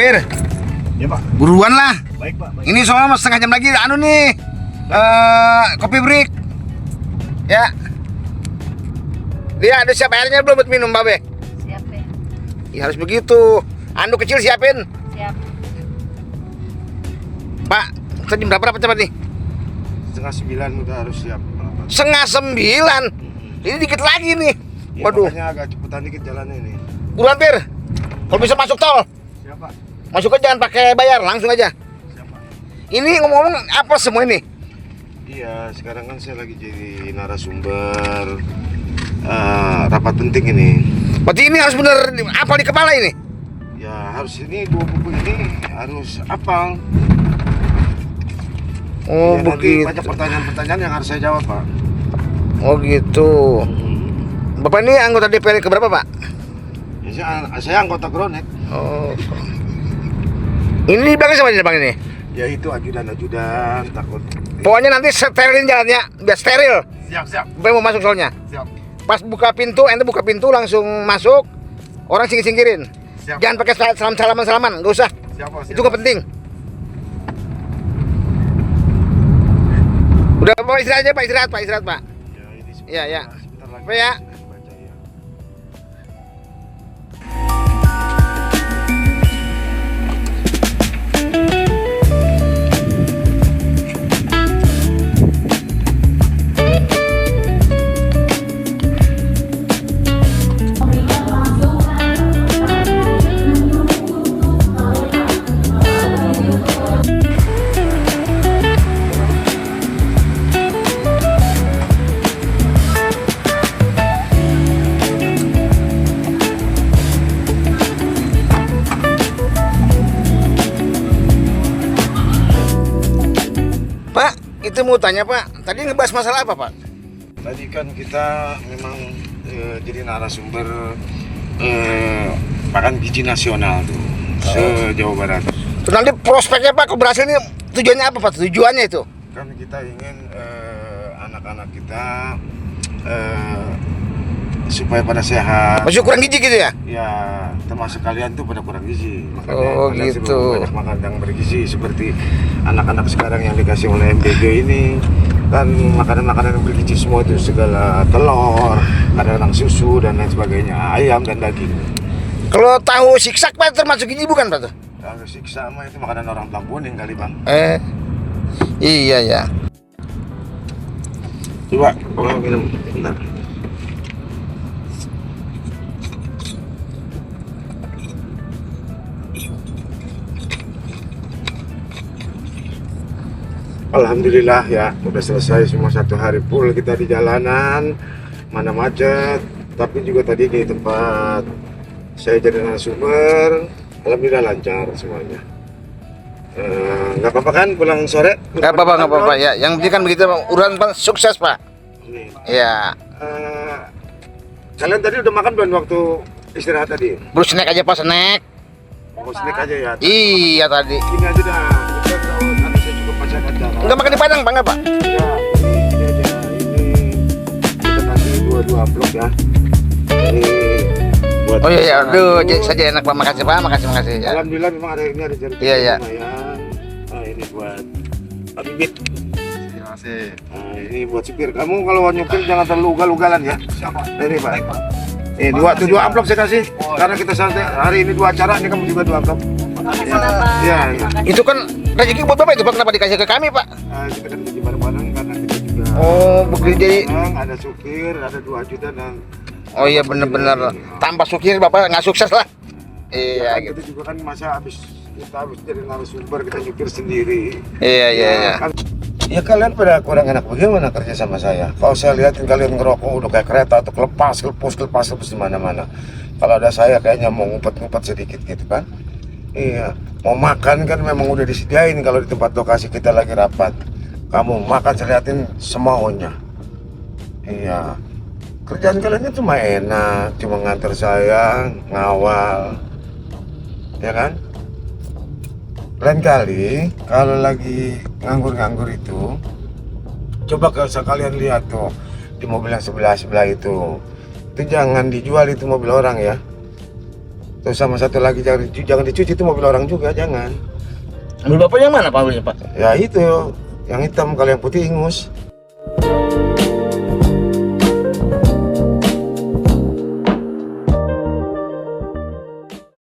Bir, Ya Pak. buruan lah. Baik Pak. Baik. Ini soalnya setengah jam lagi anu nih. Kopi break. Ya. Dia ada siap airnya belum buat minum, Babe? Siap ya. Ya harus begitu. Anu kecil siapin. Siap. Pak, tadi jam berapa cepat nih? 8:30 udah harus siap. Setengah 9. Ini dikit lagi nih. Ya, Waduh, makanya agak cepetan dikit jalannya ini. buruan Bir. Kalau bisa masuk tol, Siap Pak. masuk aja jangan pakai bayar, langsung aja. Siap Pak. Ini ngomong-ngomong apa semua ini? Iya, sekarang kan saya lagi jadi narasumber rapat penting ini. Berarti ini harus bener apa di kepala ini? Ya harus ini 2 buku ini harus hafal. Oh, Ya, nanti begitu. banyak pertanyaan-pertanyaan yang harus saya jawab Pak. Oh gitu. Bapak ini anggota DPR keberapa, Pak? Ya, saya anggota Gronek. Oh. Ini di belakang siapa di belakang ini? Ya itu ajudan-ajudan takut. Pokoknya nanti sterilin jalannya, biar steril. Siap. Bapak mau masuk soalnya. Siap. Pas buka pintu, ente buka pintu langsung masuk. Orang singkir-singkirin. Siap. Jangan pakai salaman-salaman, nggak usah. Siap Pak. Itu nggak penting. Udah, Bapak istirahat aja, Pak. Istirahat, Pak. Ya, ini Iya, ya. sebentar lagi. Apa ya? Baca ya. Pak, itu mau tanya, Pak. Tadi ngebahas masalah apa, Pak? Tadi kan kita memang jadi narasumber pakan gizi nasional tuh se-Jawa Barat. Terus nanti prospeknya, Pak, kalau berhasil ini tujuannya apa, Pak? Tujuannya itu? Kan kita ingin anak-anak kita supaya pada sehat. Masih kurang gizi gitu ya? Ya, termasuk kalian tuh pada kurang gizi. Makanya Oh, kalian gitu. suruh banyak makan yang bergizi seperti anak-anak sekarang yang dikasih oleh MBG ini. Kan makanan-makanan yang bergizi semua itu segala telur, kadang-kadang susu dan lain sebagainya, ayam dan daging. Kalau tahu siksak, Pak, termasuk gizi bukan, Pak? Tuh? Kalau siksa mah itu makanan orang Tampuning kali Bang. Iya ya. Coba, kalau minum bentar. Alhamdulillah ya, udah selesai semua 1 hari full kita di jalanan, mana macet, tapi juga tadi di tempat saya jadi narasumber, alhamdulillah lancar semuanya. Nggak apa-apa kan pulang sore? Nggak apa-apa ya. Yang penting kan begitu, urusan Pak, sukses, Pak. Nih, Ya. kalian tadi udah makan belum waktu istirahat tadi? Bro, snack aja, Pak, snack. Mau snack aja ya? Iya tadi. Ini aja dah, kita tahu nanti saya cukup masak aja. Enggak makan di Padang, Pak, nggak, Pak? Ya, ini aja, ini kita kasih 2 amplop ya. Ini buat Oh iya, ya. pesanan Aduh, dulu. saja enak, Pak. Makasih, Pak. Makasih ya. Alhamdulillah memang ada ini ada jeruk Iya, iya. lumayan. Nah, ini buat Pak Bibit. Terima kasih. Nah, ini buat supir. Kamu kalau nyupir jangan terlalu ugal-ugalan ya. Siapa? Ini Pak. Ini dua amplop saya kasih. Karena kita santai hari ini 2 acara, ini kamu juga 2 amplop. Makasih Bapak. Iya, iya. Itu kan rezeki buat Bapak itu, Pak. Kenapa dikasih ke kami, Pak? Kita kan bagi bareng-bareng karena kita juga. Oh, begitu jadi. Bareng, ada supir, ada 2 ajudan dan. Oh iya, bener-bener. Tanpa sukses, Bapak nggak sukses lah. Iya, Kan gitu. kita juga kan masa kita habis jadi narasumber kita nyupir sendiri. Iya. Kan, ya kalian pada kurang enak bagaimana kerja sama saya? Kalau saya lihatin kalian ngerokok udah kayak kereta atau kelepas di mana-mana. Kalau ada saya kayaknya mau ngumpet-ngumpet sedikit gitu kan? Iya. Mau makan kan memang udah disediain kalau di tempat lokasi kita lagi rapat. Kamu makan saya lihatin semaunya. Iya. Kerjaan kalian kan cuma enak, cuma nganter saya, ngawal, ya kan? Lain kali kalau lagi nganggur-nganggur itu, coba kalau sekalian lihat tuh di mobil yang sebelah itu jangan dijual itu mobil orang ya. Terus sama satu lagi jangan dicuci, itu mobil orang juga, jangan. Mobil bapak yang mana Pak mobilnya Pak? Ya itu, yang hitam, kalau yang putih ingus.